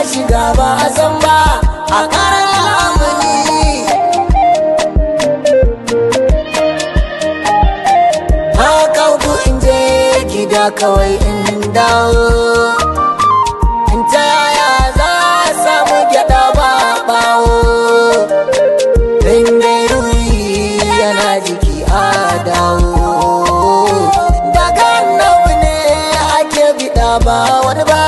Shiga ba a san ba a karar lamuni. Haka ku in je gida kawai in dawo. In ta yaya za a samu gyada ba bawo? In dai ruhi yana jiki a dawo. Daga annabi ne ake biɗa, ba wani ba.